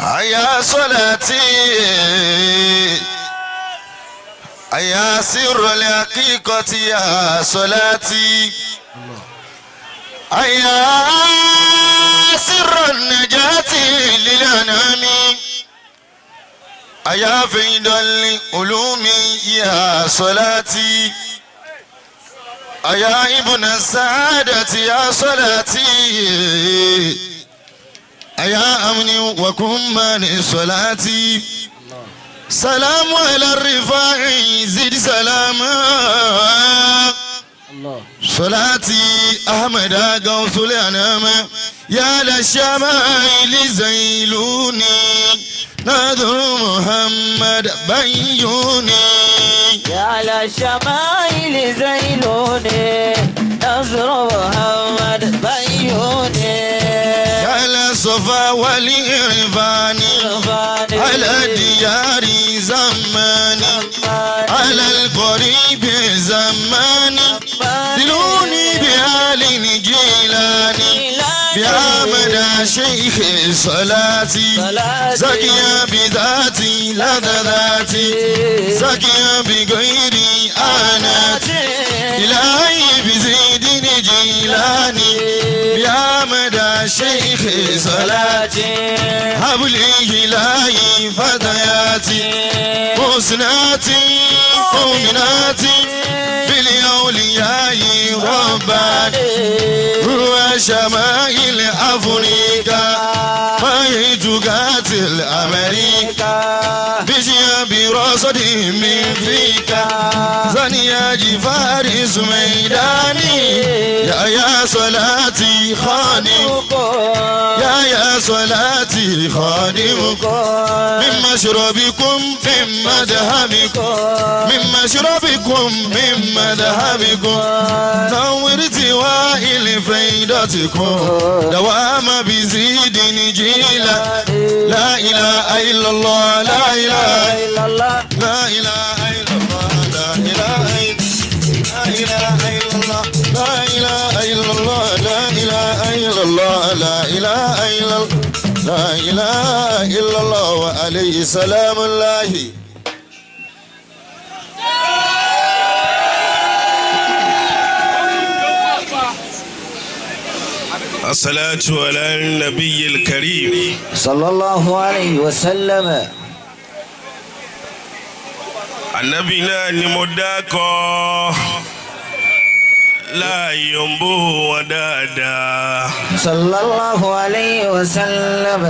أيا صلاتي أيا سر الحقيقة يا صلاتي أيا سر النجاة للأنام أيا فيض العلوم يا صلاتي أيا ابن السعادة يا صلاتي أيا أمني وكمان صلاتي سلام على الرفاع زد سلاما صلاتي أحمد غوث الأنام يا للشمائل زيلوني نذر محمد بيوني يا للشمائل زيلوني نذر محمد بيوني يا للصفا والإرفان على ديار زماني على القريب زماني دلوني بآل جيلاني بأحمد شيخ صلاتي زكيا بذاتي لا ذاتي زكيا بغيري آناتي إلهي بزيد جيلاني بأحمد شيخ صلاتي هب لي إلهي فتياتي حسناتي مؤمناتي بالأولياء رباني هو شمائل أفريقيا ما يتقاتل الأمريكا بجيا برصد من فيك زنيا جفارس ميداني يا يا صلاتي خادم يا يا صلاتي خادمكم من مشربكم من مذهبكم من مشربكم من مذهبكم نورت وائل فيدتكم دوام بزيد جيلا لا إله إلا الله لا إله إلا الله لا إله إلا الله لا إله إلا الله لا إله إلا الله لا إله إلا الله لا إله إلا الله لا إله إلا الله وعليه سلام الله. الصلاة على النبي الكريم صلى الله عليه وسلم. Ànábì náà ni mo dákọ láàyò ń bó wọn dáadáa. Sallallahu alayhi wa sallam.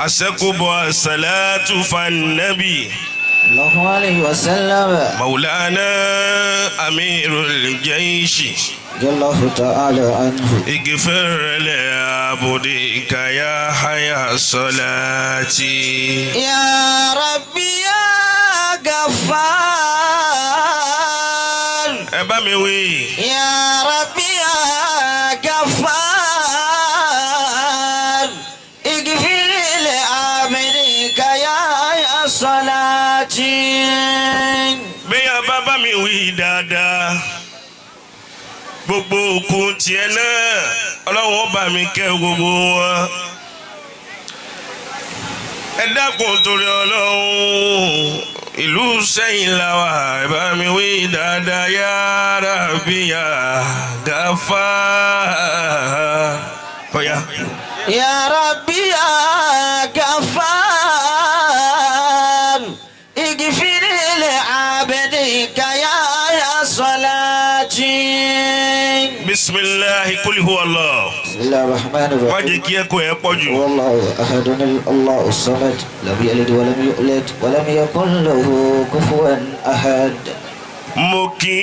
Àṣẹ́kùbọ̀ àṣàlátù fànàbì. Sallallahu alayhi wa sallam. Maulana Amirul Jaishi. Jallahu ta'ala anhu. Ighfir li abdika ya hayya salati. Ya Rabbi ya Ghaffar. Ẹ bá mi wí. Ya Rabbi ya Ghaffar. Ighfir li abdika ya hayya salati. Bí a bá bá mi wí dáadáa, gbogbo òkú tiẹ̀ náà Ọlọ́run ó bá mi kẹ́ gbogbo wọn. Ẹ dákun torí Ọlọ́run, ìlú Sẹ́yìn la wà, ẹ bá mi wí dáadáa ya Rabbi ya Ghaffar. Ọ̀yá. Ya Rabbi ya Ghaffar, ighfir li abdika ya salati. Bisimilahi kuli huwa Allah. Bisimilahi rahman rahim. Má jẹ́ kí ẹ kó ẹ pọ̀ jù. Wallahu ahadun Allahu samad lam yalid walam yulad walam yakun lahu kufuwan ahad. Mo kí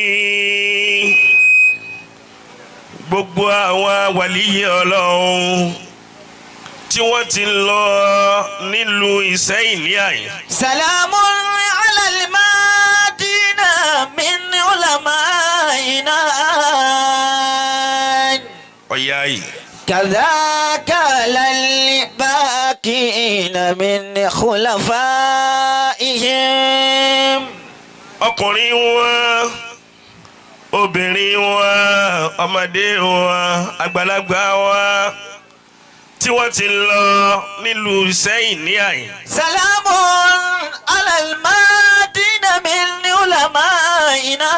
gbogbo àwọn wàlíyé Ọlọ́run tí wọ́n ti lọ nílùú Ìsẹ́yìn ní àyè. Salamun ala al-madina min ulama'ina. Ọ̀yá yìí. كذاك للباقين من خلفائهم. Ọkùnrin wọn, obìnrin wọn, ọmọdé wọn, àgbàlagbà wọn tí wọ́n ti lọ nílùú Ìsẹ́yìn ní àyè. سلام على المدينة من علمائنا.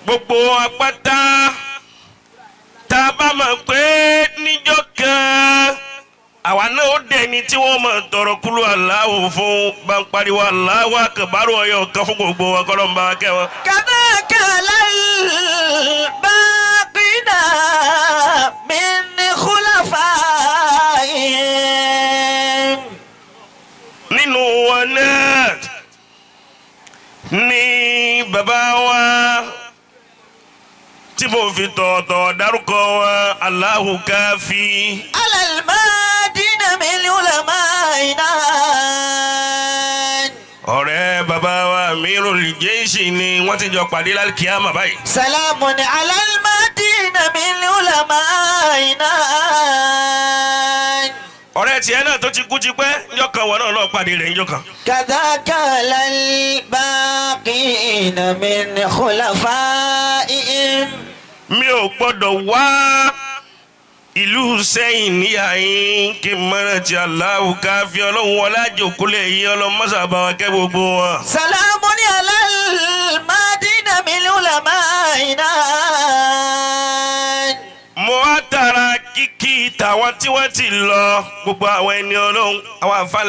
Gbogbo apáta tá a bá mọ̀ pé níjọ́ kan àwa náà ó dẹni tí wọ́n mọ̀ tọrọ kúlú Allahu fún bá ń pariwo Allahu akbar ọyọ kan fún gbogbo wọn kọ́ ló ń bá wa kẹ́ wọn. كذاك على الباقين من خلفائهم. Nínú wọn náà ní bàbá wa tí mo fi tọ̀ọ̀tọ̀ dárúkọ wọn Allahu Kafi. على المدينة من علمائنا. Ọ̀rẹ́ bàbá wa Amirul Jayshi ni wọ́n ti jọ pàdé lálùkìyámà báyìí. سلام على المدينة من علمائنا. Ọ̀rẹ́ tiẹ̀ náà tó ti kú ti pẹ́ njọ́ kan wọn náà lọ́ọ́ pàdé rẹ̀ njọ́ kan. كذاك على الباقين من خلفائهم. Mi ò gbọ́dọ̀ wá ìlú Sẹ́yìn níyà yín kí n mọ́ràn ti Allahu Kafi ọlọ́run wọlé àjòkúlẹ̀ yìí ọlọ́run mọ́sàbá wa kẹ́ gbogbo wọn. سلام على المدينة من علمائنا. Mo wá tara kíkí tàwọn tí wọ́n ti lọ gbogbo àwọn ẹni ọlọ́run àwọn àfa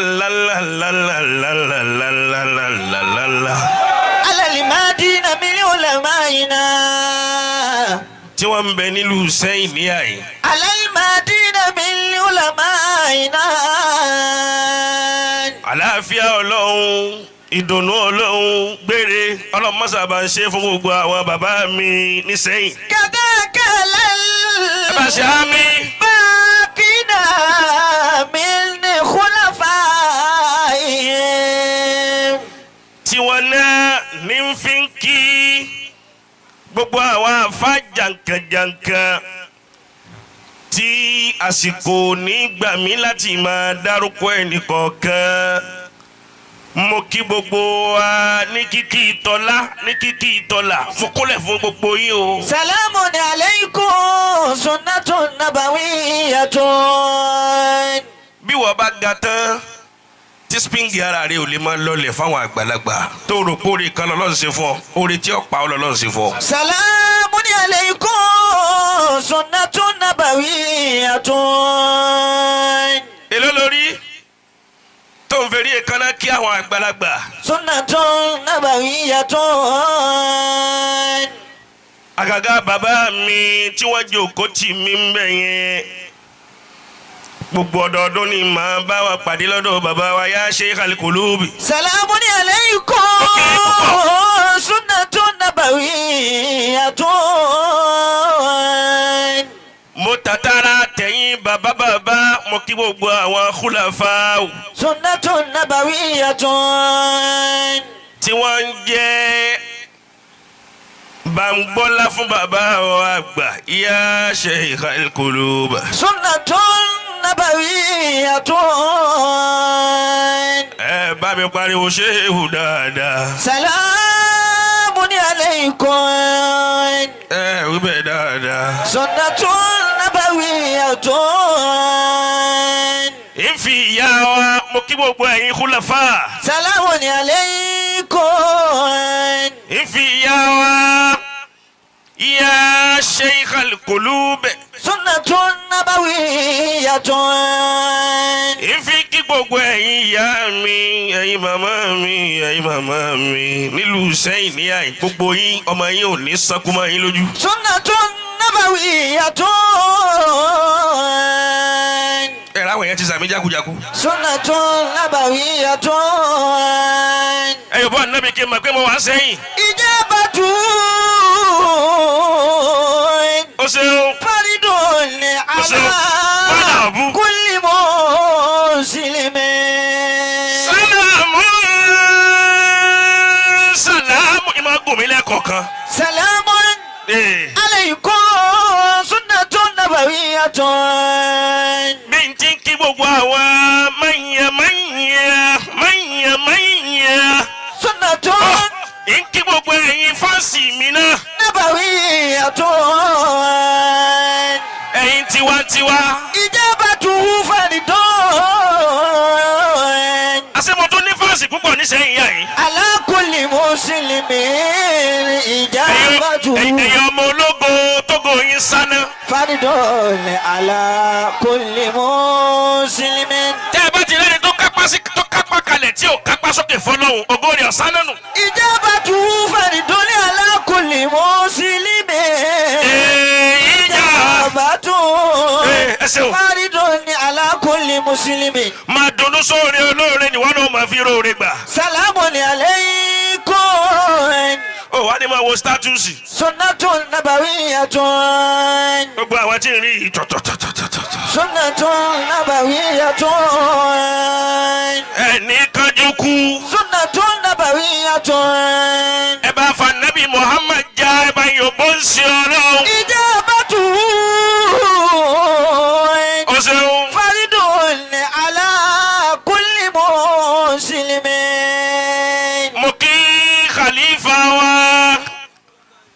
ńláńláńláńláńláńláńláńláńlá على المدينة من علمائنا. tí wọ́n ń bẹ nílùú Sẹ́yìn níyà yìí. على المدينة من علمائنا. Àlàáfíà ọlọ́run ìdùnnú ọlọ́run gbére ọlọ́run mọ́sàbá ń ṣe fún gbogbo àwọn bàbá mi nísẹ́yìn. كذاك على Ẹ bá ṣe àmì. الباقين من خلفائهم. Tí wọ́n náà ní ń fi ń kí gbogbo àwọn àfa jàǹkànjàǹkàn tí àsìkò ní gbà mí láti máa dárúkọ ẹnìkọ̀ọ̀kan. Mo kí gbogbo wa ní kíkí ìtọ́lá ní kíkí ìtọ́lá mo kúnlẹ̀ fún gbogbo yín o. سلام عليكم سنة نبوية. Bí wọ́n bá ga tán tí spingi ara rẹ ò lè máa lọlẹ̀ fáwọn àgbàlagbà tó rò pé oore kan lọ́lọ́run ṣe fún ọ oore tí ó pa ọ́ lọ́lọ́run ṣe fún ọ. سلام عليكم سنة نبوية. Èló lórí tó ń ferí èékánná kí àwọn àgbàlagbà. سنة نبوية. Àgàgà bàbá mi tí wọ́n jókòó tì mí ń bẹ̀ yẹn gbogbo ọdọọdún ni màá bá wa pàdé lọ́dọ̀ bàbá wa yá Sheikh Al-Qulubi. سلام عليكم سنة نبوية. Mo tàtàrà tẹ̀yìn bàbá bàbá mo kí gbogbo àwọn khulafa'u سنة نبوية. tí wọ́n ń jẹ́ bàǹgbọ́lá fún bàbá wa àgbà yá Sheikh Al-Qulubi. سنة نبوية. Ẹ bá mi pariwo ṣéhù dáadáa. سلام عليكم Ẹ wí bẹ́ẹ̀ dáadáa. سنة نبوية. Ìfi ìyá wa mo kí gbogbo ẹ̀yin khulafa. سلام عليكم Ìfi ìyá wa yá Sheikh Al-Qulubi. سنة نبوية. Ìfi kí gbogbo ẹ̀yin ìyá mi ẹ̀yin màmá mi ẹ̀yin màmá mi nílùú Sẹ́yìn ní àyè gbogbo yín ọmọ yín ò ní sánkú mọ́ yín lójú. سنة نبوية. Ẹ ráwọn yẹn ti sàmì jákujáku. سنة نبوية. Ẹ yóò bọ́ ànábì kí n mọ̀ pé mo wà sẹ́yìn. إجابة Ó ṣeun. فرد على كل مسلم. Sàlámù sàlámù ìmọ̀ gùn mí lẹ́kọ̀ọ̀kan. سلام عليكم سنة نبوية. Bí n ti ń kí gbogbo àwọn mẹ́yìn mẹ́yìn mẹ́yìn mẹ́yìn. سنة Ń kí gbogbo ẹ̀yin fáǹsì mi náà. نبوية. Ẹ̀yin tiwa tiwa. Ijabatuhu faridun. Àṣé mo tún ní fáǹsì púpọ̀ nísẹ̀yìn yá yìí. Ala kulli muslimin ijabatuhu. Ẹ̀yin ọmọ ológo tógo yín sáná. Faridun ala kulli muslimin. Tẹ́ ẹ bá ti rẹ́ni tó kápá sí tó kápá kalẹ̀ tí ò kápá sókè fọlọ́hún ògo rẹ̀ ọ̀sán náà nù. Ijabatuhu faridun ala kulli muslimin. Ijabatuhu faridun ala kulli muslimin. Máa dunnú sóore olóore ni wọ́n náà máa fi róore gbà. Salamun alaykum. Ó wá ní máa wo statusi. Sunnatun nabawiyyatun. Gbogbo àwọn tí ń rí tọ̀tọ̀tọ̀tọ̀tọ̀. Sunnatun nabawiyyatun. Ẹni kanjú kú. Sunnatun nabawiyyatun. Ẹ bá fa Nabi Muhammad já ẹ bá yòbó ń ṣe ọlọ́run. Ijabatu. O ṣeun. Faridun ala kulli muslimin. Mo kí Khalifa wa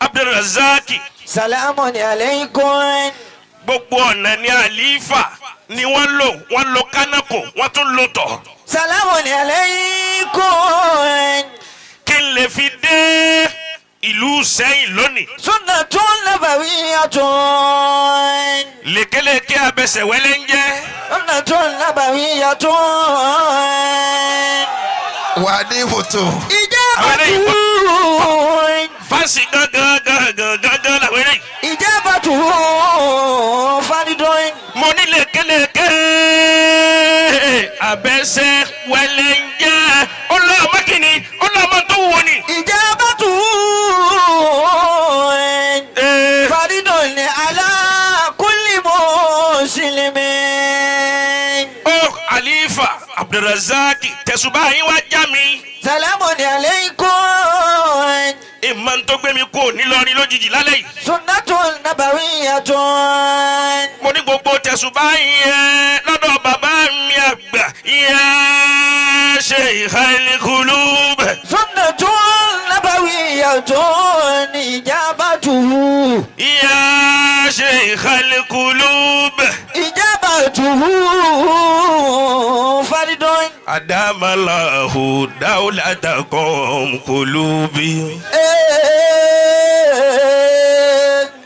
Abdulrazaki. Salamun alaykum. Gbogbo ọ̀nà ni àlífà ni wọ́n lò, wọ́n lo kánákò, wọ́n tún lo tọ̀. Salamun alaykum. Kí n lè fi dé ìlú Sẹ́yìn lónìí. Sunnatun nabawiyyatun. Lékeleke abẹsẹ̀wẹ́lẹ́ ń jẹ́. Sunnatun nabawiyyatun. Wà ní fòtò. Ijabatu. Fásì gángan gángan gángan làwọn eléyìí. Ijabatu faridun. Mo ní lékeleke abẹsẹ̀wẹ́lẹ́ ń jẹ́. Ó lọ ọmọ kìíní, ó lọ ọmọ tó wù ní. Ijabatu faridun ala kulli muslimin. Ó Khalifa Abdulrazaki tẹ̀sùbá yín wá já mi. Salamun alaykum. Ìmọ̀ tó gbé mi kú nílọrin lójijì lálẹ́ yìí. Sunnatun nabawiyyatun. Mo ní gbogbo tẹ̀sùbá yẹn lọ́dọ̀ bàbá mi àgbà yẹn ṣe ìhàlẹ́kùlùbẹ̀. Sunnatun nabawiyyatun ijabatuhu. Ya ìhàlẹ́kùlùbẹ̀. Ijabatuhu faridun. Adamallahu dawlatakum kulubi.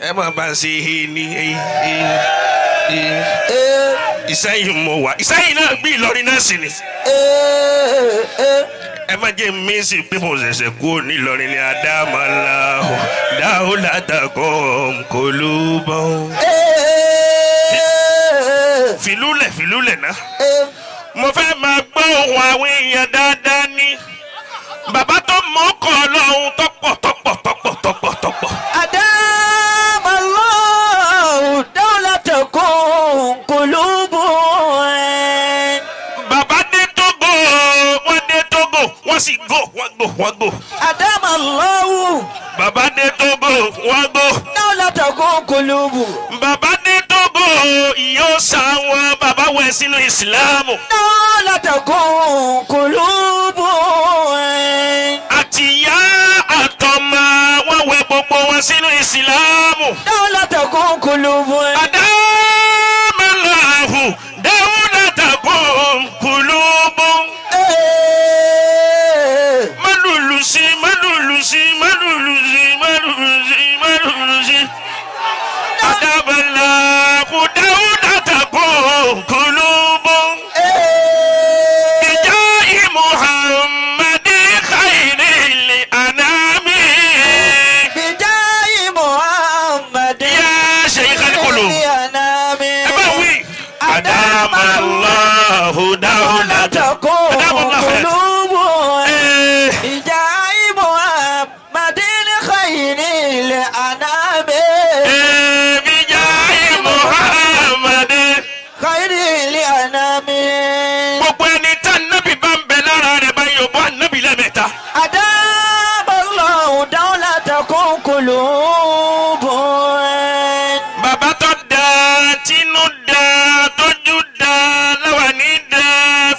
Ẹ má bá ń ṣe é ní Ìsẹ́yìn mo wà. Ìsẹ́yìn náà gbé Ìlọrin náà sì ni. Ẹ má jẹ́ mi sì pé mo ṣẹ̀ṣẹ̀ kú nílọrin ní Adamallahu dawlatakum kulubi. Fìlúlẹ̀ fìlúlẹ̀ náà. Mo fẹ́ máa gbọ́ ohùn àwọn èèyàn dáadáa ní. Bàbá tó mọ̀ ọkọ̀ ọlọ́run tọ́pọ̀ tọ́pọ̀ tọ́pọ̀ tọ́pọ̀ tọ́pọ̀. Adamallahu dawlatakum qulubun. Bàbá dé Tógò, wọ́n dé Tógò, wọ́n sì gò, wọ́n gò, wọ́n gò. Adamallahu. Bàbá dé Tógò, wọ́n gò. Dawlatakum qulubun. Bàbá dé Tógò, yóò sá wọn, bàbá wẹ̀ sínú Ìsìlámù. Dawlatakum qulubun. Àtìyá àtọmọ wọn wẹ̀ gbogbo wọn sínú Ìsìlámù. Dawlatakum qulubun. Adamallahu dawlatakum qulubun. Málùlù sí, málùlù sí, málùlù sí, málùlù sí, málùlù sí. Adamallahu dawlatakum qulubun. Bijahi Muhammadi khairil anami. Bijahi Muhammadi Ya Shaykhal Qulub. anami. Ẹ bá wí. Adamallahu dawlatakum qulubun. Bijahi Muhammadin khairil anami. Bijahi Muhammadi khairil anami. Gbogbo ẹni tá nábì bá ń bẹ lára rẹ̀ bá yóò bọ́ nábì lẹ́mẹ̀ta. Adamallahu dawlatakum qulubun. Bàbá tó da, tinú da, tójú da, láwàní da,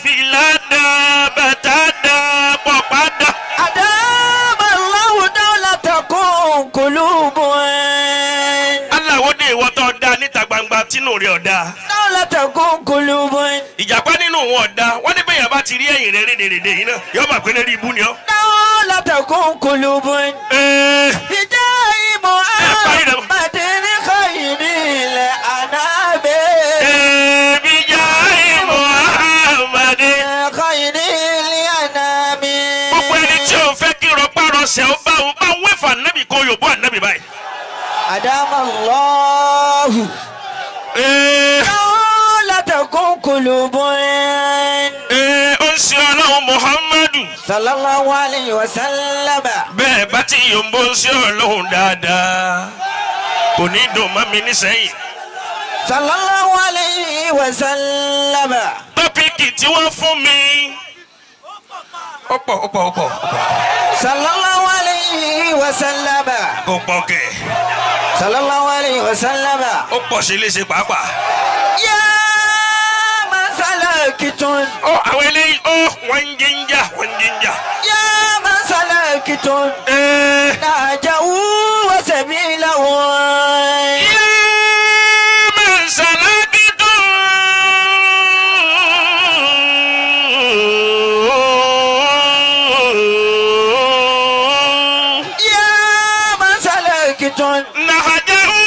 fìlà da, bàtà da, pọ̀pá da. Adamallahu dawlatakum qulubun. Aláwo dé ìwọ tó da níta gbangba tínú rẹ̀ ọ̀dà. Dawlatun qulubun. Ìjàpá nínú wọn ọ̀dà wọ́n ní bẹ́ẹ̀ yẹn bá ti rí ẹ̀yìn rẹ̀ rédèrèdè yìí náà yọ máa pé lérí ibú ni ọ́. Dawlatun qulubun. Bijahi Muhammadin khayril anami. Bijahi Muhammadin khayril anami. Gbogbo ẹni tí o fẹ́ kí rọpárọsẹ̀ ó bá òun bá wẹ́fà nábì kó yòbó ànábì báyìí. Adamallahu. Dawlatun qulubun. Ó ń ṣe ọlọ́run Muhammadu. Sallallahu alayhi wa sallam. Bẹ́ẹ̀ bá ti yòǹbó ń ṣe ọlọ́run dáadáa kò ní dùn mọ́ mi nísẹ́yìn. Sallallahu alayhi wa sallam. Tọ́pìkì tí wọ́n fún mi. Ó pọ̀ ó pọ̀ ó pọ̀. Sallallahu alayhi wa sallam. Kò pọ̀ kẹ̀. Sallallahu alayhi wa sallam. Ó pọ̀ sí léṣe pàápàá. Yá masalakitun. Ó àwọn eléyìí ó wọ́n ń jíjà wọ́n ń jíjà. Yá masalakitun. Nàjàwú wa sabilahu. Yá masalakitun. Yá masalakitun. Nàjàwú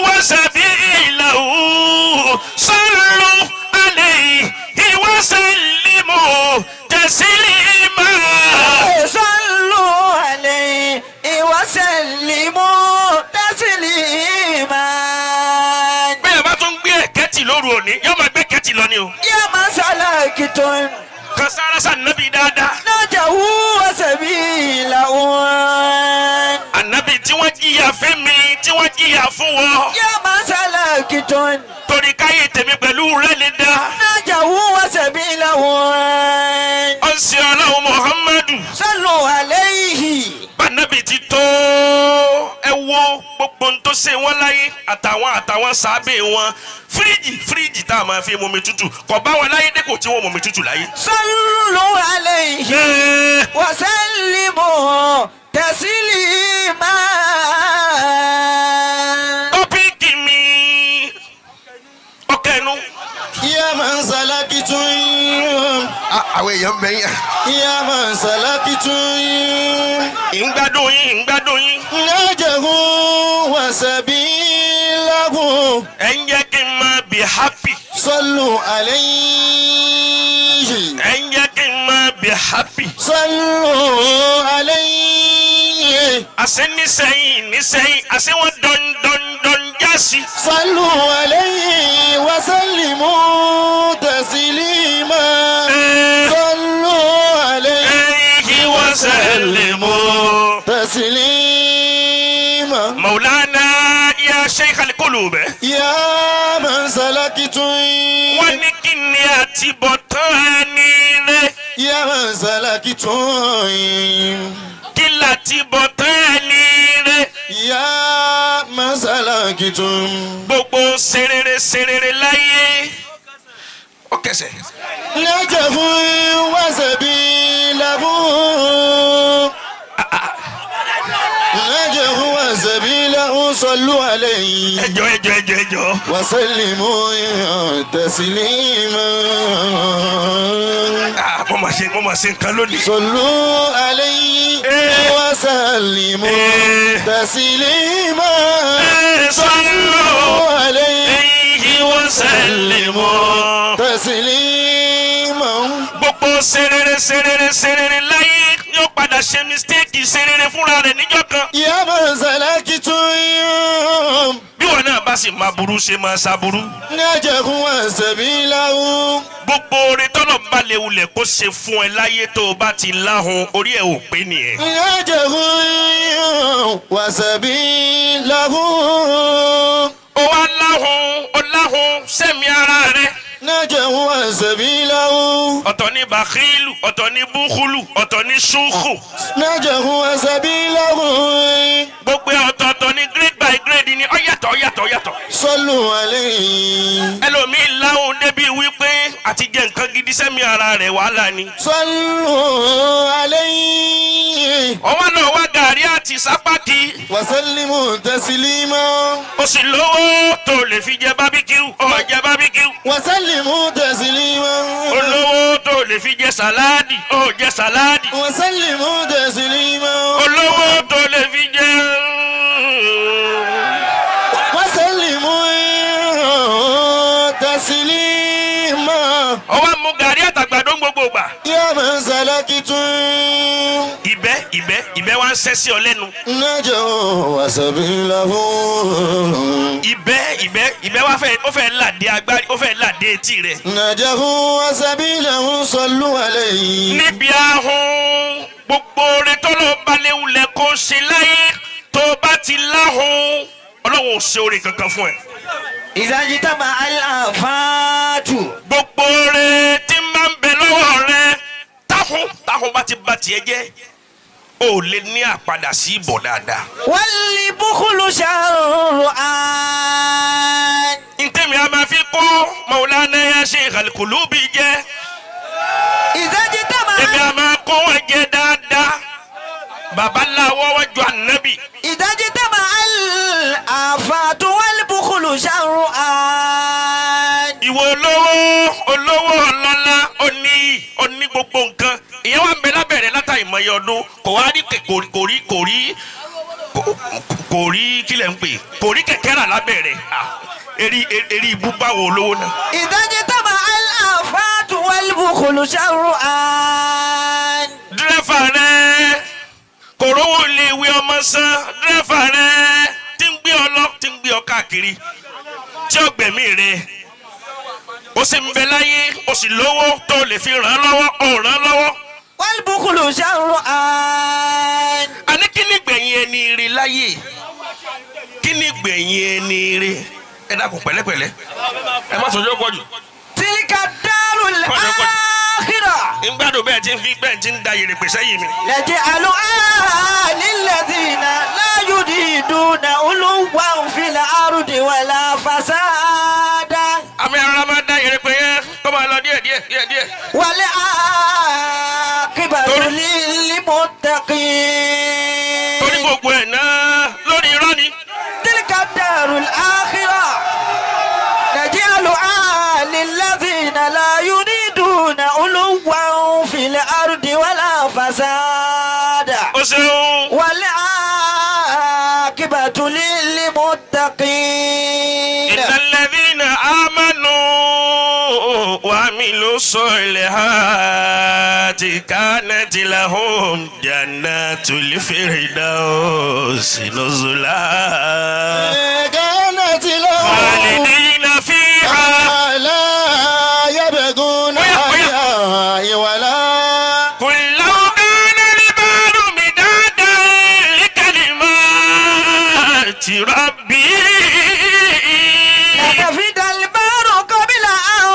wa sabilahu. Sallu alayhi wa sallimu taslima. Sallu alayhi wa sallimu taslima. Bẹ́ẹ̀ bá tún gbé ẹ̀kẹ́tì lóru òní, yóò máa gbé kẹ́tì lọ ni o. Yá masalakitun. Kan sára sànàbí dáadáa. Najahu wa sabilahu. Ànábì tí wọ́n jìyà fún mi, tí wọ́n jìyà fún wọn. Yá masalakitun. Torí káyé tèmi pẹ̀lú rẹ̀ lè dá. Najahu wa sabilahu. Ó ń ṣe ọlọ́run Muhammadu. Sallu alayhi. Bànábì ti tó ẹ wo gbogbo ohun tó ṣe wọ́n láyé àtàwọn sábẹ́ wọn. Fíríjì tá a máa fi mumi tútù kò bá wọn láyé dẹ́kun tí wọ́n mumi tútù láyé. Sallu alayhi wa sallimu taslima. Tọ́pìkì mi ọkẹ́nu. Ya man salakitun. Àwọn èèyàn bẹ yín. Ya man salakitun. Ìgbádùn yín, ìgbádùn yín. Najahu wa sabilahu. Ẹ ń jẹ́ kí n máa be happy. Sallu alayhi. Ẹ ń jẹ́ kí n máa be happy. Sallu alayhi. Àṣẹ nísẹ́yìn nísẹ́yìn àṣẹ wọn dán dán dán jásí. Sallu alayhi wa sallimu taslima. Sallu alayhi wa sallimu taslima. Maulana ya Sheikh al-Qulub. Ya man salakitun. Wọ́n ní kí ni àtibọ̀tán ẹni rẹ̀. Ya man salakitun. Kí làtibọ̀tán ẹni rẹ̀. Ya man salakitun. Gbogbo serere serere láyé. Ó kẹsẹ̀. Najahu wa sabilahu. Najahu wa sabilahu sallu alayhi. Ẹjọ́ ẹjọ́ ẹjọ́ ẹjọ́. Wa sallimu taslima. Mo máa ṣe nǹkan lónìí. Sallu alayhi wa sallimu taslima. Sallu alayhi wa sallimu taslima. Gbogbo serere serere serere láyé yóò padà ṣe mistake serere fúnra rẹ̀ níjọ́ kan. Ya man salakitun. Bí wọn náà bá sì máa burú ṣe máa ṣàburú. Najahu wa sabilahu. Gbogbo oore tọ́lọ̀ ń bá lè wulẹ̀ kó ṣe fún ẹ láyé tó o bá ti láhùn orí ẹ̀ ò pé nìyẹn. Najahu wa sabilahu. Ó wá láhùn ó láhùn sẹ́mi ara rẹ̀. Najahu wa sabilahu. Ọ̀tọ̀ ni bàkílù, ọ̀tọ̀ ni búkúlù, ọ̀tọ̀ ni ṣúkù. Najahu wa sabilahu. Gbogbo ọ̀tọ̀ọ̀tọ̀ ni grade by grade ni ó yàtọ̀ ó yàtọ̀ ó yàtọ̀. Sallu alayhi. Ẹlòmíì láhùn débi wípé àti jẹ nǹkan gidi sẹ́mi ara rẹ̀ wàhálà ni. Sallu alayhi. Ọwọ́ náà wá gàrí àti sápákì. وسلموا تسليما. O sì lówó tó lè fi jẹ bábíkíù, ó jẹ bábíkíù. وسلموا تسليما. Olówó tó lè fi jẹ sàláàdì, ó jẹ sàláàdì. وسلموا تسليما. Olówó tó lè fi jẹ. وسلموا تسليما. Ọwọ́ mu gàrí àtàgbàdo gbogbo gbà. يا من سلكتم. Ìbẹ́ ìbẹ́ ìbẹ́ wa ń sẹ́ sí ọ lẹ́nu. نجوا وسبيله. Ìbẹ́ ìbẹ́ ìbẹ́ wa fẹ́ ó fẹ́ làdé agbárí ó fẹ́ làdé etí rẹ̀. نجوا وسبيله صلوا عليه. Níbi ahun gbogbo rẹ tọ́lọ́ balẹ̀ wulẹ̀ kó ṣe láyé tó bá ti láhùn Ọlọ́run ò ṣe oore kankan fún ẹ. إذا اجتمع الآفات. Gbogbo rẹ tí ń bá ń bẹ lọ́wọ́ rẹ táhùn táhùn bá ti ba tiẹ̀ jẹ́ o ò lè ní àpadà sí ìbọ̀ dáadáa. والبخل شر آن. Ntẹ́mi a máa fi kó Maulana ya Sheikh Al-Qulubi jẹ́. إذا اجتمع Èmi a máa kó wọn jẹ dáadáa. Bàbá ńlá wọ́n wọ́n ju ànábì. إذا اجتمع الآفات والبخل شر آن. Ìwọ olówó olówó ọlọ́lá ó ní ó ní gbogbo nǹkan. Ìyẹn wà ń bẹ lábẹ́rẹ́ látàrí ìmọ̀ye ọdún. Kò wá rí kò rí kò rí kò rí kò rí kílẹ̀ ń pè kò rí kẹ̀kẹ́ rà lábẹ́rẹ́. Eri eri ibú báwo olówó náà. إذا اجتمع الآفات والبخل شر آن. Dírẹ́fà rẹ̀ kò rówó lè wí ọmọ san. Dírẹ́fà rẹ̀ tí ń gbé ọ lọ tí ń gbé ọ káàkiri tí ó gbẹ̀mí rẹ̀ ó sì ń bẹ láyé ó sì lówó tó lè fi ràn án lọ́wọ́ ó ràn án lọ́wọ́. والبخل شر آن. Àní kí ni gbẹ̀yìn ẹni ire láyé? Kí ni gbẹ̀yìn ẹni ire? Ẹ dákun pẹ̀lẹ́pẹ̀lẹ́ ẹ má sọjọ́ pọ̀ jù. تلك الدار الآخرة. Ń gbádùn bẹ́ẹ̀ tí ń fi bẹ́ẹ̀ tí ń da yèrèpè sẹ́yìn mi. نجعلها للذين لا يريدون علوا في الأرض ولا فسادا. Àmì ẹ̀rọ máa da yèrèpè yẹn kó máa lọ díẹ̀ díẹ̀ díẹ̀ díẹ̀. والعاقبة للمتقين. Torí gbogbo ẹ̀ náà lórí irọ́ ni. تلك الدار الآخرة نجعلها للذين لا يريدون علوا في الأرض ولا فسادا. Ó ṣeun. والعاقبة للمتقين. إن الذين آمنوا وعملوا الصالحات كانت لهم جنات الفردوس نزلا. كانت لهم خالدين فيها. لا يبغون عنها ولا. قل لو كان البحر مدادا لكلمات ربي. لنفد البحر قبل أن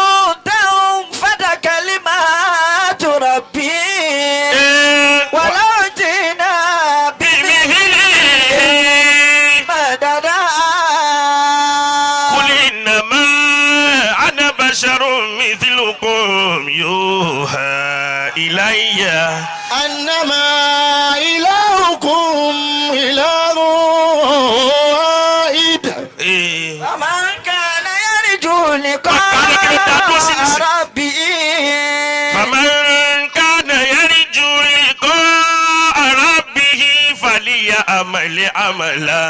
تنفد كلمات ربي. ولو جئنا بمثله مددا. قل إنما أنا بشر مثلكم يوحى إلي. أنما إلهكم إله واحد. ومن كان يرجو لقاء ربه. فمن كان يرجو لقاء ربه فليعمل عملا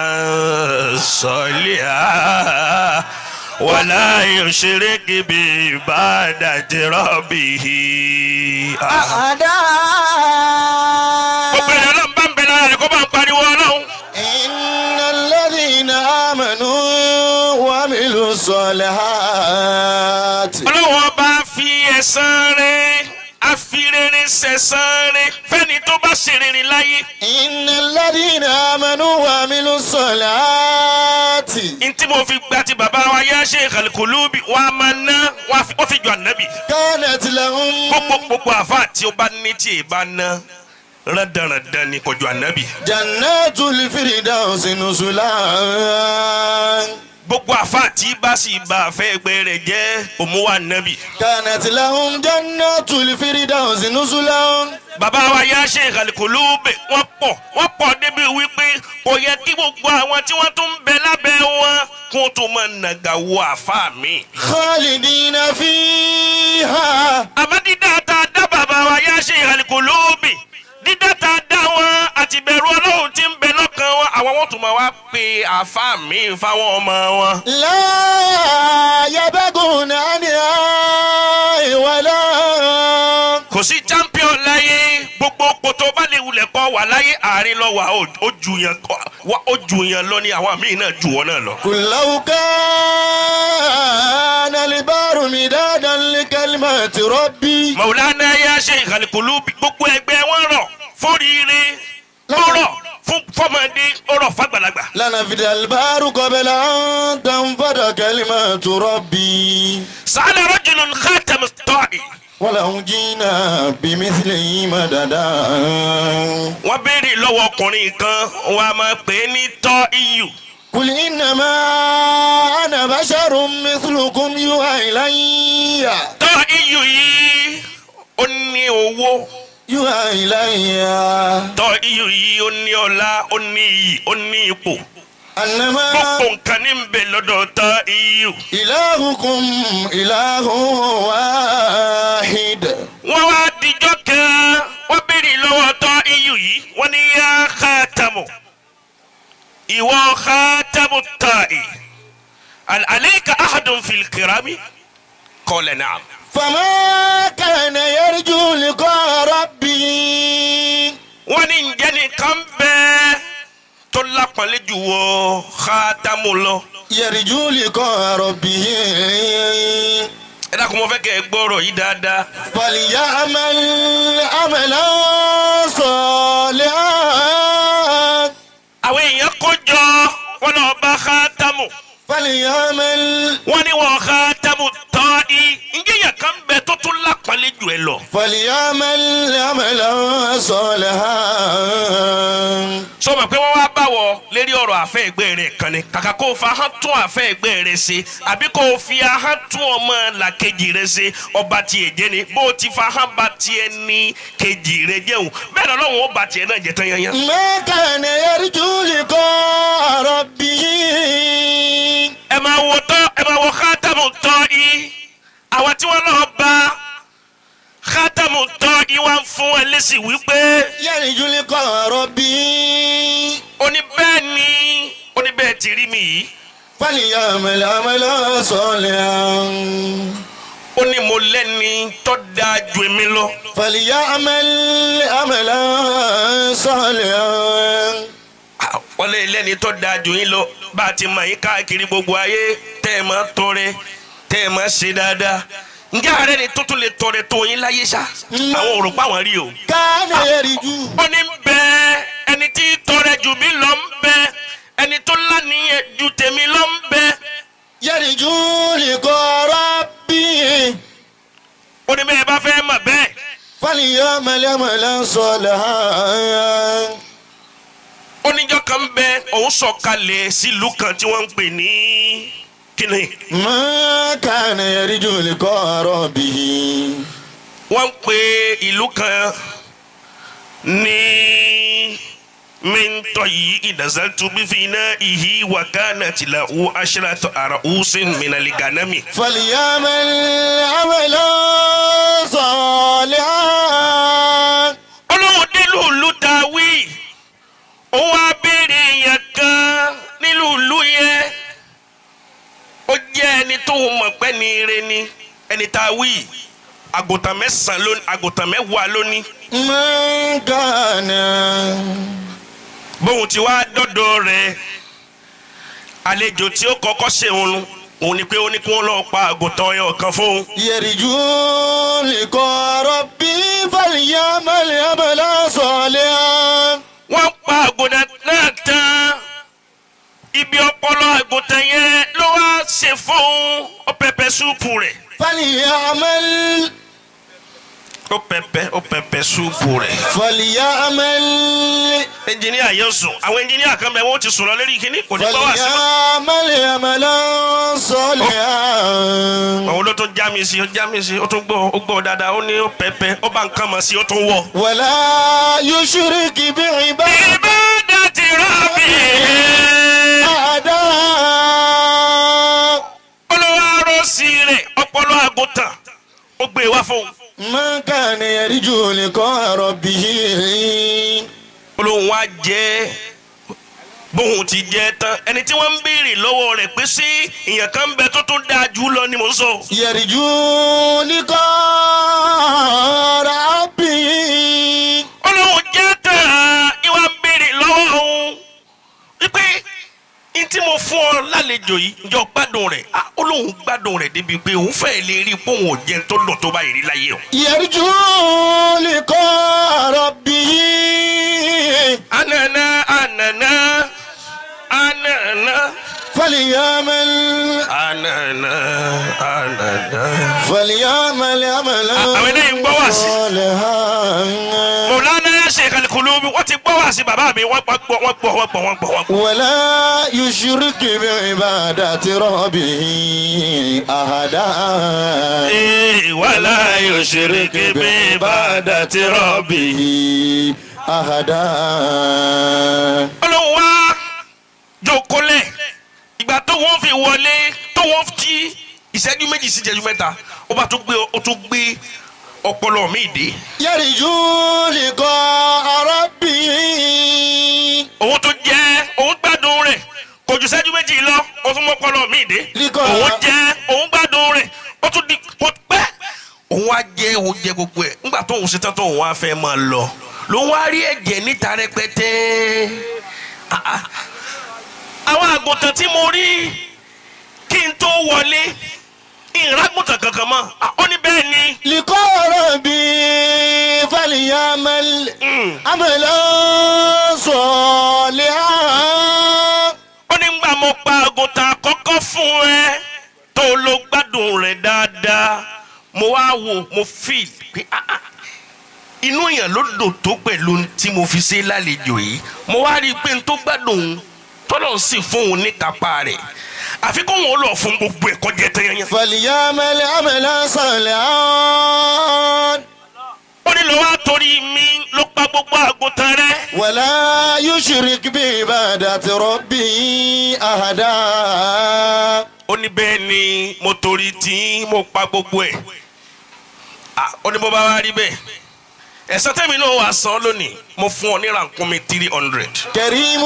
صالحا ولا يشرك بعبادة ربه أحدا. Gbogbo ẹ̀rọ ọlọ́run bá ń bẹ lára rẹ̀ kó bá ń pariwo ọlọ́run. إن الذين آمنوا وعملوا الصالحات. Ọlọ́run ọba fi ẹ̀san rẹ̀ afirere sẹ̀san rẹ̀ fẹ́ni tó bá ṣe rere láyé. إن الذين آمنوا وعملوا الصالحات. Ntí mo fi gba ti bàbá wa yá Sheikh Al-Qulubi wa máa ná wọ́n fi jọ ànábì. كانت لهم. Gbogbo gbogbo àfa tí ó bá ní tí ì bá ná rándanrandan ni kò jọ ànábì. جنات الفردوس نزلا. Gbogbo àfa tí bá sì bá àfẹ́ ẹgbẹ́ rẹ̀ jẹ́ òmùwà nàbì. كانت لهم جنات الفردوس نزلا. Bàbá wa yá Sheikh Al-Qulub wọ́n pọ̀ débi wípé kò yẹ kí gbogbo àwọn tí wọ́n tún ń bẹ lábẹ́ wọn kó tó máa nàgà wo àfa mi. خالدين فيها. Àmọ́ dídá tá a dá bàbá wa yá Sheikh Al-Qulub, dídá tá a dá wọn àti bẹ̀rù Ọlọ́run tí ń bẹ lọ́kàn wọn, àwọn wọn tún máa wá pe àfa mi fáwọn ọmọ wọn. لا يبغون عنها ولا. Kò sí champion láyé, gbogbo kòtò bá lè wulẹ̀ kọ́ wà láyé, àárín lọ wà, ó ju yàn lọ ní àwọn míì náà ju wọn náà lọ. قل لو كان البحر مدادا لكلمات ربي. Maulana ya Sheikh Al-Qulub, gbogbo ẹgbẹ́ wọn rọ̀ fóríire, ó rọ̀ fún fọmọdé, ó rọ̀ fàgbàlagbà. لنفد البحر قبل أن تنفد كلمات ربي. Sa'ala rajulun khatam at-ta'i. ولو جئنا بمثله مددا. Wọ́n béèrè lọ́wọ́ ọkùnrin kan, wọ́n á máa pè é ní tọ́ iyù. قل إنما أنا بشر مثلكم يوحى إلي. Tọ́ iyù yìí ó ní owó. يوحى إلي. Tọ́ iyù yìí ó ní ọlá, ó ní iyì, ó ní ipò. أنما Gbogbo nǹkan ní ń bẹ lọ́dọ̀ tọ́ iyù. إلهكم إله واحد. Wọ́n wá dijọ́ kan, wọ́n béèrè lọ́wọ́ tọ́ iyù yìí, wọ́n ní yá khatamu, ìwọ khatamu ta'i, alayka ahadun fil kirami? Qala na'am. فما كان يرجو لقاء ربه. Wọ́n ní ǹjẹ́ nìkan bẹ́ẹ̀ tó lápọ̀nlé jù wọ khatamu lọ. يرجو لقاء ربه. Ẹ dákun, mo fẹ́ kẹ́ ẹ gbọ́rọ̀ yìí dáadáa. فليعمل عملا صالحا. Àwọn èèyàn kó jọ wọn lọ bá khatamu. فليعمل. Wọ́n ní wọ́n khatamu ta'i, ǹjẹ́ èèyàn kan bẹ tó tún lápọ̀nlé jù ẹ lọ. فليعمل عملا صالحا. Sọ ma pé wọ́n wá bá wọ lérí ọ̀rọ̀ àfẹ́ ẹgbẹ́ rẹ̀ kan ni, kàkà kó o fa ahọ́n tún àfẹ́ ẹgbẹ́ rẹ̀ ṣe, àbí kó o fi ahọ́n tún ọmọ làkejì rẹ̀ ṣe, ọba tiẹ̀ jẹ́ ni. Bó o ti fa ahọ́n ba tiẹ̀ ní kejì rẹ̀ jẹun, bẹ́ẹ̀ lọ́wọ́ ó ba tiẹ̀ náà jẹ́ tán yányán. ما كان يرجو لقاء ربه. Ẹ máa wo tọ́, ẹ máa wo khatamu tọ́ i, àwọn tí wọ́n lọ́ọ́ bá khatamu tọ́ i wá ń fún ẹ lésì wípé يرجو لقاء ربه. ó ní bẹ́ẹ̀ ni, ó ní bẹ́ẹ̀ ti rí mi yìí. فليعمل عملا صالحا. Ó ní mo lẹ́ni tó dáa ju èmi lọ. فليعمل عملا صالحا. Wọ́n lé lẹ́ni tó dáa ju yín lọ, bá a ti mọ̀ yín káàkiri gbogbo ayé, tẹ́ ẹ máa tọrẹ, tẹ́ ẹ máa ṣe dáadáa. Ǹjẹ́ ààrẹ ni tó tún lè tọrẹ tó yín láyé ṣá? Àwọn ò rò pa àwọn rí o. كان يرجو. Ó ní bẹ ẹni tí tọrẹ jù mí lọ ń bẹ, ẹni tó lánìyẹn ju tèmi lọ ń bẹ. يرجو لقاء ربه. Ó ní bẹ́ẹ̀ bá fẹ́ mọ̀ bẹ́ẹ̀. فليعمل عملا صالحا. Oníjọ́ kan bẹ, òun sọ̀kalẹ̀ sílùú kan tí wọ́n ń pè ní kíni. ما كان يرجو لقاء ربه. Wọ́n ń pè ìlú kan ní mintọ yìí ìdásátú bífínà ìhí wàkánà tìlà ú aṣíratọ àrà úsìn mìnàlì gànámì. فليعمل عملا صالحا. Olóhùn délùú ìlú ta wí, òun wá béèrè èèyàn kan nílùú ìlú yẹn, ó jẹ́ ẹni tó mọ̀ pé ní ire ni ẹni tá a wí, àgùntàn mẹ́sàn-án lónìí, àgùntàn mẹ́wàá lónìí. من كان. Bóun ti wá dọ́dọ̀ rẹ̀, àlejò tí ó kọ́kọ́ ṣe òun, òun ni pé ó ní kí wọ́n lọ́ọ́ pa àgùntàn ọyọ kan fóun. يرجو لقاء ربه فليعمل عملا صالحا. Wọ́n pa àgùntàn náà tán, ibi ọpọlọ àgùntàn yẹn ló wá ṣe fóun, ó pẹpẹ súùpù rẹ̀. فليعمل. Ó pẹpẹ ó pẹpẹ súùpù rẹ̀. فليعمل Ẹnjìníà yóò sùn, àwọn ẹnjìníà kan bẹ wọ́n ti sùn lọ lérí kínní, kò ní gbọ́ wá sí mọ́. فليعمل عملا صالحا. Òun ló tún já mi sí, ó já mi sí, ó tún gbọ́, ó gbọ́ dáadáa, ó ní ó pẹpẹ, ó bá nǹkan mọ̀ sí, ó tún wọ̀. ولا يشرك بعبادة Ibadati rabbi. أحدا. Olówó arọ́sí rẹ̀ ọpọlọ àgùntàn ó gbé wá fún un. من كان يرجو لقاء ربه. Olóhùn wa jẹ́ bóun ti jẹ́ tán, ẹni tí wọ́n ń béèrè lọ́wọ́ rẹ̀ pé ṣé èèyàn kan ń bẹ tó tún dáa jù lọ ni mò ń sọ. يرجو لقاء ربه. Olóhùn jẹ́ tán, ìwà ń béèrè lọ́wọ́ òun wípé n tí mo fún ọ lálejò yìí, ǹjọ́ gbádùn rẹ̀? Ah, olóhùn gbádùn rẹ̀ débi pé òun fẹ́ẹ́ lè rí i pé òun ò jẹun tó dùn tó báyìí rí láyé o. يرجو لقاء ربه. Anana anana anana فليعمل anana anana. فليعمل عملا Àwọn eléyìí ń gbọ́ wá sí. صالحا. Mọ̀lánà Sheikh Al-Qulubi wọ́n ti gbọ́ wá sí bàbá mi, wọ́n gbọ́ wọ́n gbọ́ wọ́n gbọ́ wọ́n gbọ́ wọ́n gbọ́. ولا يشرك بعبادة ربه أحدا. Ee, wala yushrik bi ibadati rabbi. ربه أحدا. Ọlọ́run wá jókòólẹ̀ ìgbà tó wọ́n fi wọlé tó wọ́n ti ìṣẹ́jú 2 sí ìṣẹ́jú 3, ó bá tún gbé, ó tún gbé ọpọlọ mi dé. يرجو لقاء ربه. Òun tó jẹ́ òun gbádùn rẹ̀ kò ju ìṣẹ́jú 2 lọ, ó tún mọ́pọlọ mi dé. Òun jẹ́ òun gbádùn rẹ̀, ó tún di kò pẹ́. Òun wá jẹ́ òun jẹ gbogbo ẹ̀ nígbà tó òun ṣetán tó òun wá fẹ́ máa lọ lòun wá rí ẹ̀jẹ̀ níta rẹpẹtẹ. Àwọn àgùntàn tí mo rí kí n tó wọlé, ìrágùntàn kankan mọ́, ó ní bẹ́ẹ̀ ni. لقاء ربي فليعمل عملا صالحا. Ó ní gbà mo pa àgùntàn àkọ́kọ́ fún ẹ tó lọ gbádùn rẹ̀ dáadáa, mo wá wò, mo feel pé inú èèyàn ló dùn tó pẹ̀lú tí mo fi ṣe lálejò yìí. Mo wá rí i pé n tó gbádùn tọ́lọ̀ sì fún òun ní kápá rẹ̀, àfi kó wọn lọ fún gbogbo ẹ̀kọ́ jẹ tẹ́yẹ́yẹ́. فليعمل عملا صالحا. Ó ní lọ́wọ́ àtòrí mi ló pa gbogbo àgùntàn rẹ̀. ولا يشرك بعبادة ربه أحدا. Ó ní bẹ́ẹ̀ ni mo torí tí mo pa gbogbo ẹ̀. Ó ní bó bá wá rí bẹ́ẹ̀, ẹ̀san tẹ́mi náà wà san lónìí, mo fún ọ ní rànkúnmi 300. كريم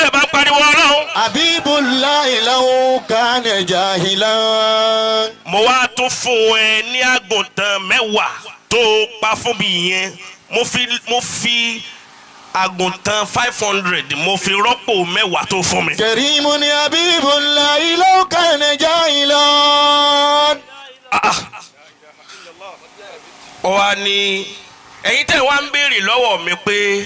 Ẹ bá pariwo Ọlọ́run. حبيب الله لو كان جاهلا. Mo wá tún fún ẹ ní àgùntàn 10 tó pa fún mi yẹn, mo fi àgùntàn 500 mo fi rọ́pò 10 tó fún mi. كريم حبيب الله لو كان جاهلا. Ó wá ní ẹ̀yin tẹ́ wá ń béèrè lọ́wọ́ mi pé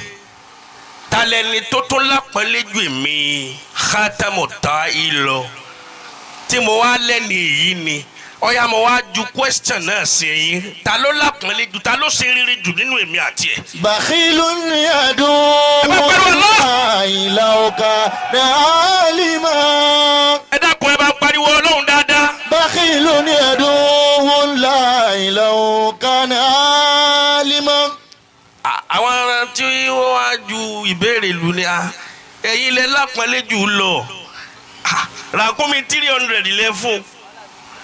ta lẹni tó tún lápọ́nlé jù èmi Khatamu Ta'i lọ, tí mo wá lẹ́nu èyí ni ọ̀ya mo wá ju question náà sí yín, ta ló lápọ́nlé jù, ta ló ṣe rere jù nínú èmi àti ẹ̀. بخيل يدعو لو كان عالما. Ẹ dákun, ẹ bá ń pariwo Ọlọ́run dáadáa. بخيل يدعو لو كان عالما. Àwọn tí wọ́n wá ju ìbéèrè lù ni ẹ̀yin lẹ lápọ́nlé jù lọ, ràkúnmí 300 lẹ fún,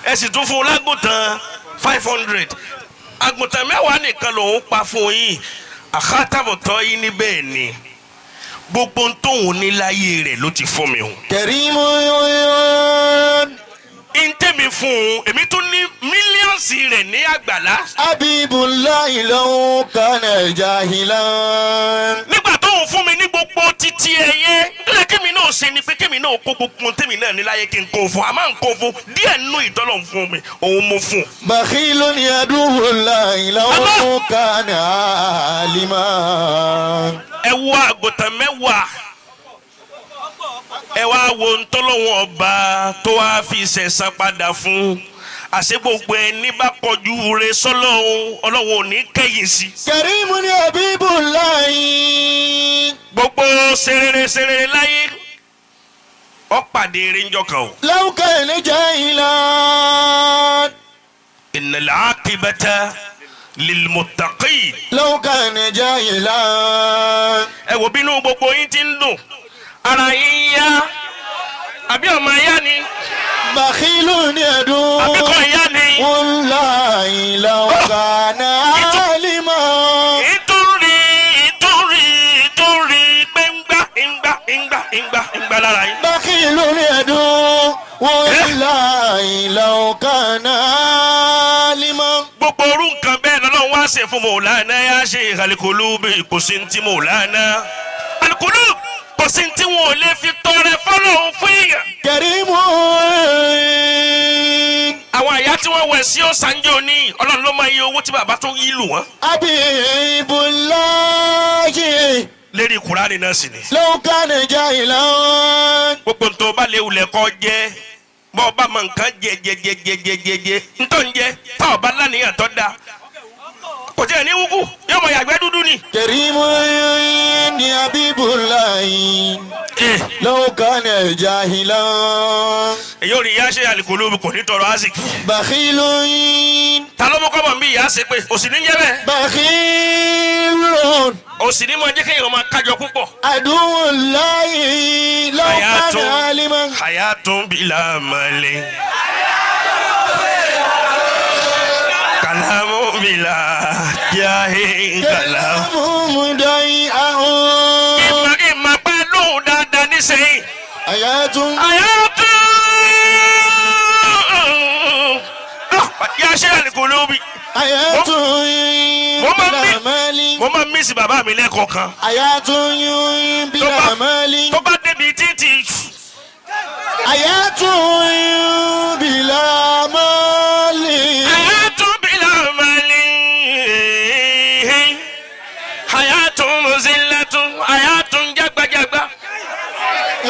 ẹ sì tún fún lágùntàn 500, àgùntàn 10 nìkan lòún pa fún yín. Khatamu Ta'i ní bẹ́ẹ̀ ni gbogbo tóun ní láyé rẹ̀ ló ti fún mi o. كريم Ntẹ́mi fún un, èmi tún ní mílíọ̀nsì rẹ̀ ní àgbàlá. حبيب الله لو كان جاهلا. Nígbà tó ń fún mi ní gbogbo títí ẹyẹ, nígbà kémi náà ṣe ni pé kémi náà kó gbogbo tèmi náà ní láyé kí n kó fún, àmọ́ n kó fún díẹ̀ nínú ìtọ́lọ̀ fún mi, òun mo fún. بخيل يدعو الله لو كان عالما. Ẹ wo àgùntàn 10, ẹ wá wo ntọ́lọ́wọ́n ọba tó wá fi ṣẹ̀san padà fún. Àṣé gbogbo ẹni bá kọjú re sọ́lọ́hun Ọlọ́hun ò ní kẹ́yìn sí. Karimun Habibullahi. Gbogbo serere serere láyé ó pàdé eré ńjọ́ kan o. Law kana jahilan. Innal aqibata lil muttaqin. Law kana jahilan. Ẹ wo bínú gbogbo yín ti ń dùn ara yín yá àbí ọmọ yá ni. Bakhilun yadu. Àbí kò yá ni. Wallahi law kana aliman. Ìtúrí ìtúrí ìtúrí pé ń gbá ń gbá ń gbá ń gbá ń gbá lára yín. Bakhilun yadu. Wallahi law kana aliman. Gbogbo orú nǹkan bẹ́ẹ̀ lọ́lọ́run wá ṣe fún Mọ̀lánà yá ṣe Al-Qulubi kò sí ti Mọ̀lánà. Al-Qulubi kò sí tí wọn ò lè fi tọrẹ fọlọ́hún fún èèyàn. Karimun. Àwọn àyà tí wọ́n wẹ̀ sí ọ̀sánjọ́ ní Ọlọ́run ló máa yẹ owó tí bàbá tó yí lù wọ́n. Habibullahi. Lérí Kùránì náà sì ni. Law kana jahilan. Gbogbo ntọ́ bá léwu lẹ́kọ́ jẹ́ bọ́ ọba mọ nǹkan jẹ jẹ jẹ jẹ jẹ jẹ jẹ ntọ́ ń jẹ tá ọba lánìyàn tó da kò jẹ́ ní wúkú yóò mọ yàgbẹ́ dúdú ni. Karimun Habibullahi. Law kana jahilan. Èyí ò rí ìyá ṣe Al-Qulubi kò ní tọrọ àsìkò. Bakhilun. Ta ló mú kọ́mọ̀ bí ìyá ṣe pé òsì ní jẹ́ bẹ́ẹ̀. Bakhilun. Òsì ní máa jẹ́ kéèyàn máa kájọ púpọ̀. Aduwullahi law kana aliman. Hayatun bila mali. Kalamu bila jahi kalamu mudai'ahun. Ìmọ̀ pẹ́ lóhùn dáadáa nísìnyí. Hayatun. Hayatun. Yá ṣe Al-Qulubi. Hayatun bila mali. Mo máa ń mísì bàbá mi lẹ́kọ̀ọ̀kan. Hayatun bila mali. Tó bá débi títì. Hayatun bila mali. Hayatun bila mali. Hayatun muzillatun. Hayatun jágbajàgba.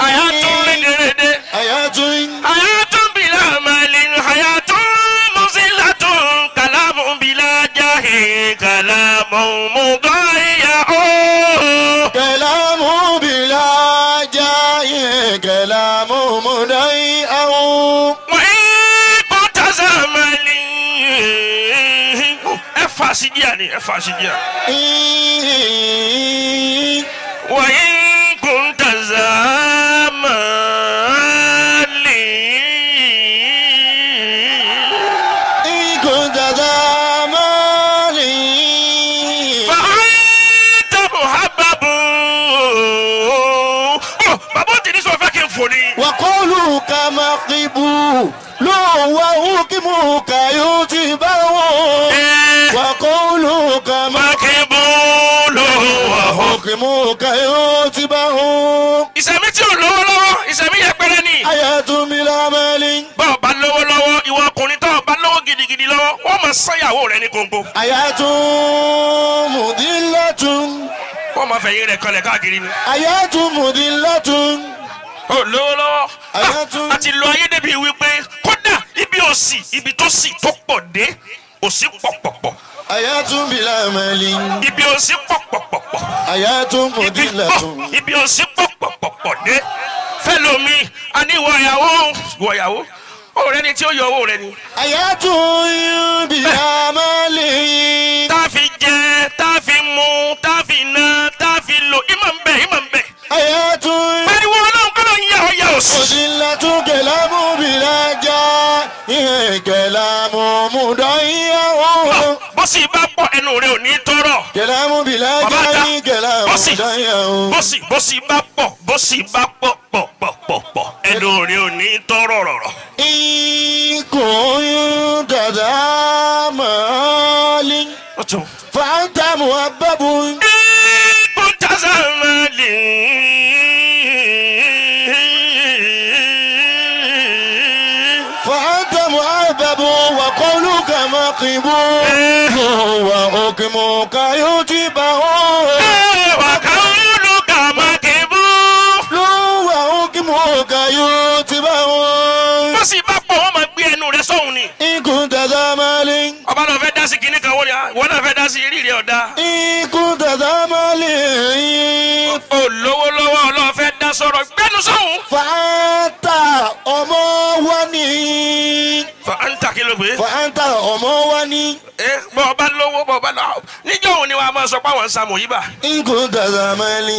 Hayatun rédèrèdè. Hayatun. Hayatun bila mali. Hayatun muzillatun. Kalamun bila jahi. Kalamun mudayyi'un. Kalamun bila jahi. Kalamun mudayyi'un. Wa in kunta zamali. Ẹ fà sí díà ni, ẹ fà sí díà. Wa in kunta zamali. In kunta zamali. Fa anta muhabbabun. Bàbá òtí ní sọ fẹ́ kí n fò ni. Wa qawluka maqibu. Wa hukmuka yutba'u. Wa qawluka maqibu. Wa hukmuka yutba'u. Ìsẹ̀mí tí ò lówó lọ́wọ́, ìsẹ̀mí yẹpẹrẹ ni. Hayatun bila mali. Bọ́ọ̀ bá lówó lọ́wọ́, ìwọ ọkùnrin tó bá lówó gidigidi lọ́wọ́, wọ́n máa sányàwó rẹ ní gbogbo. Hayatun mudillatun. Wọ́n máa fẹ̀yìn rẹ̀ kanlẹ̀ káàkiri ni. Hayatun mudillatun. Ó lówó lọ́wọ́. A ti lo ayé débi wípé kódà ibi òsì ibi tó sì tó pọ̀ dé òsì pọ̀pọ̀pọ̀. Hayatun bila mali. Ibi òsì pọ̀pọ̀pọ̀pọ̀. Hayatun mudillatun. Ibi òsì pọ̀pọ̀pọ̀pọ̀ dé. Fẹ́lómi a ní ìwọ ìyàwó ìwọ ìyàwó ọ̀rẹ́ ni tí ó yọ owó rẹ ni. Hayatun bila mali. Tá a fi jẹ, tá a fi mu, tá a fi ná, tá a fi lò, ìmọ̀ ń bẹ, ìmọ̀ ń bẹ. Hayatun. Pariwo Ọlọ́run kọ́ ló ń yà ọ́ yà ọ́ sí. Mudillatun kalamu bila jahi kalamu mudayyi'un. Bó sì bá pọ̀ ẹnu rẹ ò ní tọrọ. Kalamu bila jahi kalamu mudayyi'un. Bó sì bá pọ̀ bó sì bá pọ̀ pọ̀ pọ̀ pọ̀ pọ̀ ẹnu rẹ ò ní tọrọ rọ̀rọ̀. In kunta dha malin fa anta muhabbabun. In kunta dha malin. Fa anta muhabbabun wa qawluka maqbulun wa hukmuka yutba'u. Wa qawluka maqbulun wa hukmuka yutba'u. Bó sì bá pọ̀ wọ́n máa gbé ẹnu rẹ sọ́hun ni. In Ikú dada mali. Ọba náà fẹ́ dá sí kinní kan wọ́n náà fẹ́ dá sí eré rẹ̀ ọ̀dá. Ikú dada mali. Olówó lọ́wọ́ ọlọ́ọ̀ fẹ́ dá sọ̀rọ̀ gbẹ́nu sọ̀hún. Fàáńtà ọmọ wa ni. Fàáńtà kí ló gbé. Fàáńtà ọmọ wa ni. Ẹ bọ́ ọba lówó bọ́ ọba lọ́wọ́ níjọ́ òun ni wàá máa sọ pé àwọn ń sa mòyíbà. Ikú dada mali.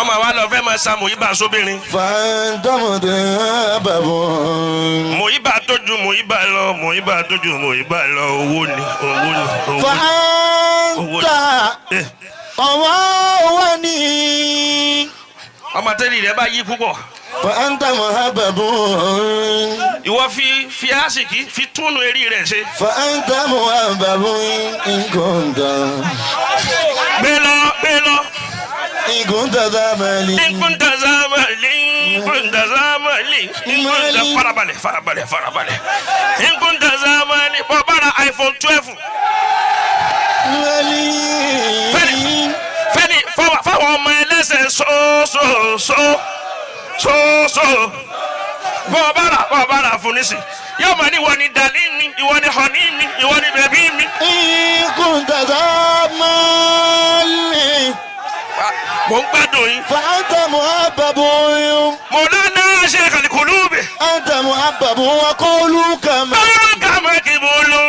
Ọmọ wa lọ fẹ́ máa sa mòyíbà sóbìnrin. Fàáńtà mọ̀tẹ́ bàbọ̀. Mòyíbà tójú mòyíbà lọ mòyíbà tójú mòyíbà lọ owó ni owó ni owó ni. Fàáńtà ọmọ wa ni. Ọmọ tẹ́lẹ̀ rẹ bá yí púpọ̀. Fàáńtà muhabbabun. Ìwọ fi àsìkí fi túnú eré rẹ ṣe. Fàáńtà muhabbabun nkúndà. Gbé lọ gbé lọ. Nkúndà zámàlì. Nkúndà zámàlì nkúndà zámàlì nkúndà farabalẹ̀ farabalẹ̀ farabalẹ̀. Nkúndà zámàlì bọ́ bára iPhone 12. Fẹ́ni fáwọn ọmọ ẹlẹ́sẹ̀ sóòsóòsó bọ́ bára fún nísì yóò máa ní ìwọ ni dàlí mi ìwọ ni hàní mi ìwọ ni bẹ̀bí mi. Ikú dàda mọ́lẹ̀. Mo ń gbádùn yín. Fàáńtà muhabbabun. Mọ̀lánà ṣe kàlíkùlùbẹ̀. Anta muhabbabun wa qawlu kama. Qawlu kama kibulu.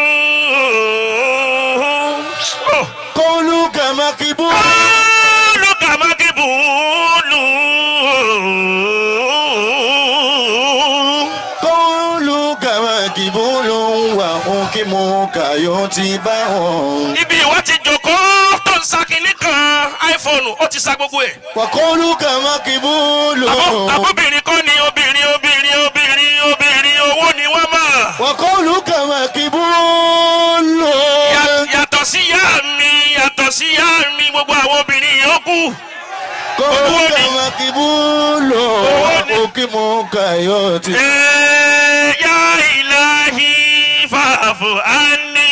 Qawlu kama kibulu. Qawlu kama kibulu. Qawlu kama kibulu wa ukimuka yotibahun. Ibi ìwọ ti jókòó tó ń sa kinní kan iPhone ó ti sa gbogbo ẹ̀. Wa qawlu kama kibulu. Àbóbìnrin kọ́ ni obìnrin obìnrin obìnrin obìnrin owó ni wọ́n mọ̀. Wa qawlu kama kibulu. Yàtọ̀ sí yá mi yàtọ̀ sí yá mi gbogbo àwọn obìnrin yòókù. Qawlu kama kibulu wa ukimuka yotibahun. Ya ilahi fa'fu anni.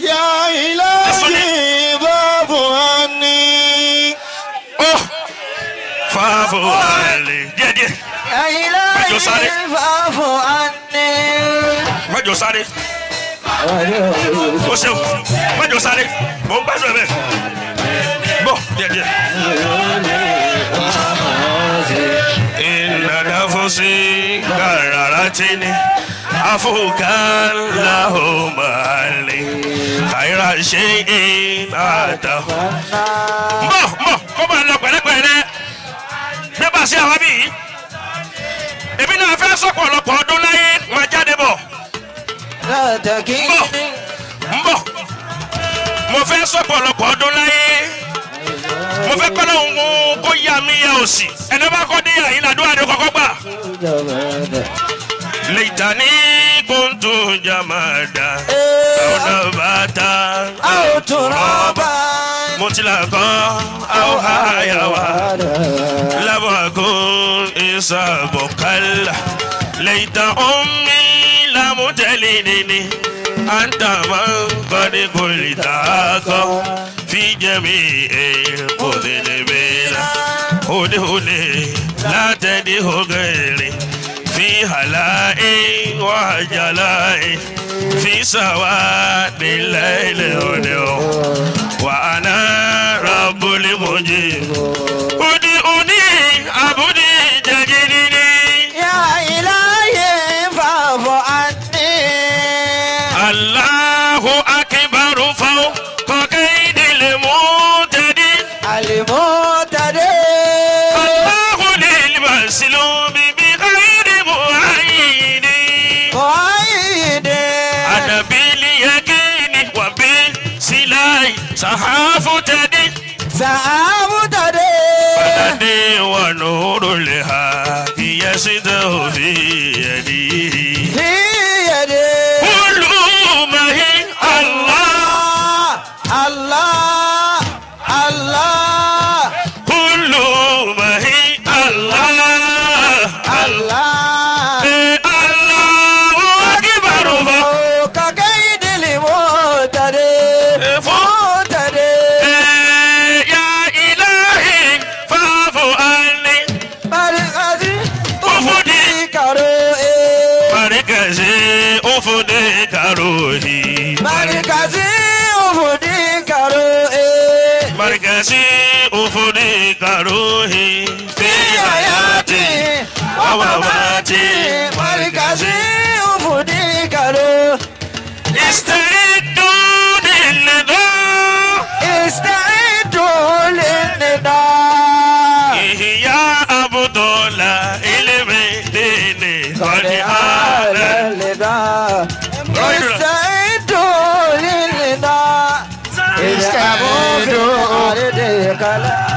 Ya ilahi fa'fu anni. Oh, fa'fu anni. Díẹ̀ díẹ̀. Ya ilahi fa'fu anni. Májò sáré. O ṣeun. Májò sáré. Mo ń gbádùn ẹ bẹ́ẹ̀. Bọ̀ díẹ̀ díẹ̀. Inna nafsi gararatini afukalahuma li khaira shay'in ata. Mbọ̀ mbọ̀ kó máa lọ pẹ̀lẹ́pẹ̀lẹ́. Gbé bá sí àwọn bí yìí. Èmi náà fẹ́ sọ̀pọ̀lọpọ̀ ọdún láyé máa jáde bọ̀. Mbọ̀ mbọ̀ mo fẹ́ sọ̀pọ̀lọpọ̀ ọdún láyé. Mo fẹ́ kọ́ lóhùn kó yá mi yá òsì. Ẹni bá kọ́ dé yà yín làdúrà ní kọ́kọ́ gbà. Laitani kuntu jamada aw nabata aw turaba mutlaqan aw hayawa lam akun isabukalla laita ummi lam talidni anta man qad qulta fi jami'il qudhibila hudhudi la tadhu ghairi في هلائي وجلائي في سواد الليل وأنا رب المجيب أدعوني أبدي تجدني يا إلهي فاعف عني الله أكبر فوق كيد المعتدي المعتدي الله للمسلوب Sahafu tadi Sahafu tadi Tadi wa nuru liha Yasidu fi yadi Fi yadi Kullu mahi Allah Allah Allah Kullu mahi Allah Allah Allahu akbar Fawqa kaydil mu'tadi Ya ilahi fa'fu anni Bal Ufudi karu'i Bal روحي مركزي أفديك روحي مركزي أفديك روحي في حياتي ومماتي مركزي أفديك روحي استعدوا للنداء استعدوا للنداء يا عبد الله المدينة قد آل اللداء استعدوا للنداء استعدوا في أرض كلا